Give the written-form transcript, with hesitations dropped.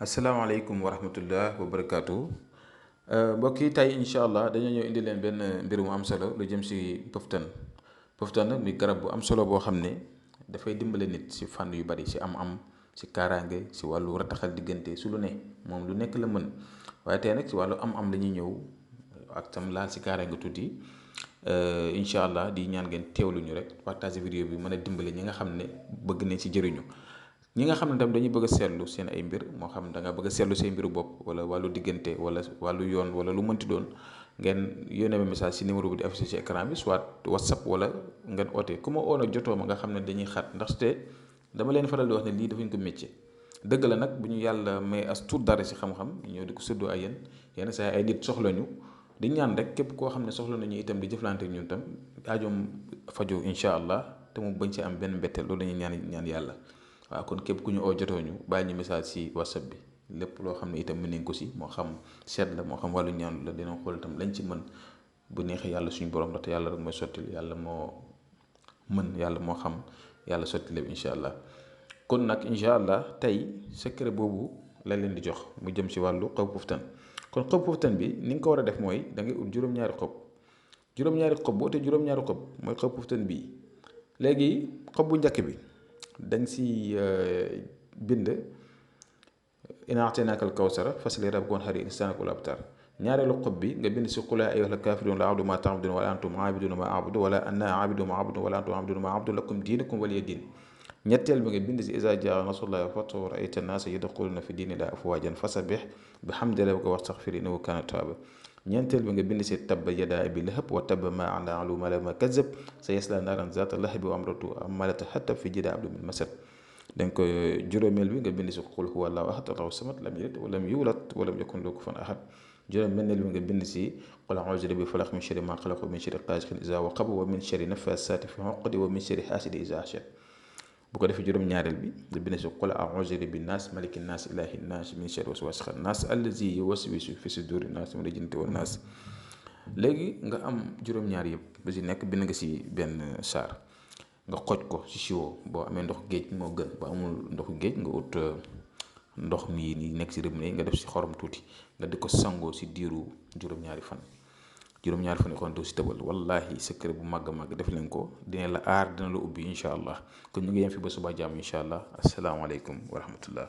asalaamaaleykum wa rahmatullah wa barakaatu mbokk yi tey incha allah dañoo ñëw indi leen benn mbir mu am solo lu jëm si pëftan. Pëftan nag muy garab bu am solo boo xam ne dafay dimbale nit si fànn yu bari si am-am, si kaaraange, si wàllu rataxal diggante su lu ne moom lu nekk la mën. waaye tey nag si wàllu am-am la ñuy ñëw ak tam laal si kaaraange tuuti incha allah di ñaan ngeen teewlu ñu rek partage vidéo bi mën a dimbale ñi nga xam ne bëgg nañ si jëriñu. ñi nga xam ne tam dañuy bëgg a seetlu seen ay mbir moo xam da nga bëgg a seetlu seen mbiru bopp wala wàllu diggante wala wàllu yoon wala lu mënti doon ngeen yónnee ma message si numéro bi di affiché ci écran bi soit whatsapp wala ngeen oote ku ma oo nag jotoo ma nga xam ne dañuy xat ndaxte dama leen faral di wax ne lii dafañ ko métier. dëgg la nag bu ñu yàlla may as tuut dara si xam-xam ñëw di ko séddoo ay yéen yenn saa ay nit soxla ñu di ñaan rek képp koo xam ne soxla nañu itam di jëflante ak ñun tam aajoom faju incha allah te mu bañ ci am benn mbetteel loolu dañuy ñaan yàlla. waaw kon képp ku ñu oo jotoo ñu bàyyi ñu message si whatsapp bi lépp loo xam ne itam mën nañ ko si moo xam seet la moo xam wàllu ñaan la dina xool itam lañ ci mën bu neexee yàlla suñu borom ndaxte yàlla rek mooy sottil yàlla moo mën yàlla moo xam yàlla sotti lépp incha allah. kon nag incha allah tey secret boobu la leen di jox mu jëm si wàllu xaw puftan. kon xaw puftan bi ni nga ko war a def mooy da ngay ut juróom-ñaari xob boo te juróom-ñaari xob mooy xaw puftan bii. léegi xob bu njëkk bi dañ si bind inaa ataynaakal kawsara fasli rabbika wanhar inna kul abtar. ñaareelu xob bi nga bind si qul yaa ayyuhal kaafiruun laa a'budu maa ta'buduuna wala antum aabiduuna maa a'budu wala ana aabidu maa a'budu wala antum aabiduuna maa a'budu lakum diinukum waliya diin. ñetteel bi nga bind si izaa jaa nasrullaahi wal fathu wa ra'ayta n-naasa yadxuluuna fi diinillaahi afwaajan fasabbih bihamdi rabbika wastaghfir innahu kaana tawwaaba. ñeenteel bi nga bind si tabba yadaa abii lahab wa tabba maa anhu maa kazzab sayaslaa naaran zaata lahabi wa imra'atuhu hammaalata hatab fi jiidihaa hablum min masad. donc juróomeel bi nga bind si qul huwa allaahu ahad allaahu samad lam yalid wa lam yuulad wa lam yakun lahu kufuwan ahad. juróom-benneel bi nga bind si qul a'uuzu bi rabbil falaq min sharri maa xalaq wa min sharri gaasiqin izaa waqab wa min sharri naffaasaati fil uqad wa min sharri haasidin izaa hasad. bu ko defee juróom-ñaareel bi nga bind si qul a'uuzu bi rabbin naas malikin naas ilaahin naas min sharri waswaasil xannaas allazii yuwaswisu fi suduurin naas minal jinnati wan naas. léegi nga am juróom-ñaar yëpp ba si nekk bind nga si benn saar nga xoj ko si siwo boo amee ndox géej moo gën ba amul ndoxu géej nga ut ndox mi nii nekk si robinet nga def si xorom tuuti nga di ko sangoo si diiru juróom-ñaari fan yi kon doo si tëbal wallahi secret bu màgg a màgg def leen ko dina la aar dina la ubbi incha allah kon ñu ngi yem fi ba suba jàmm incha allah asalaamaaleykum wa rahmatullah.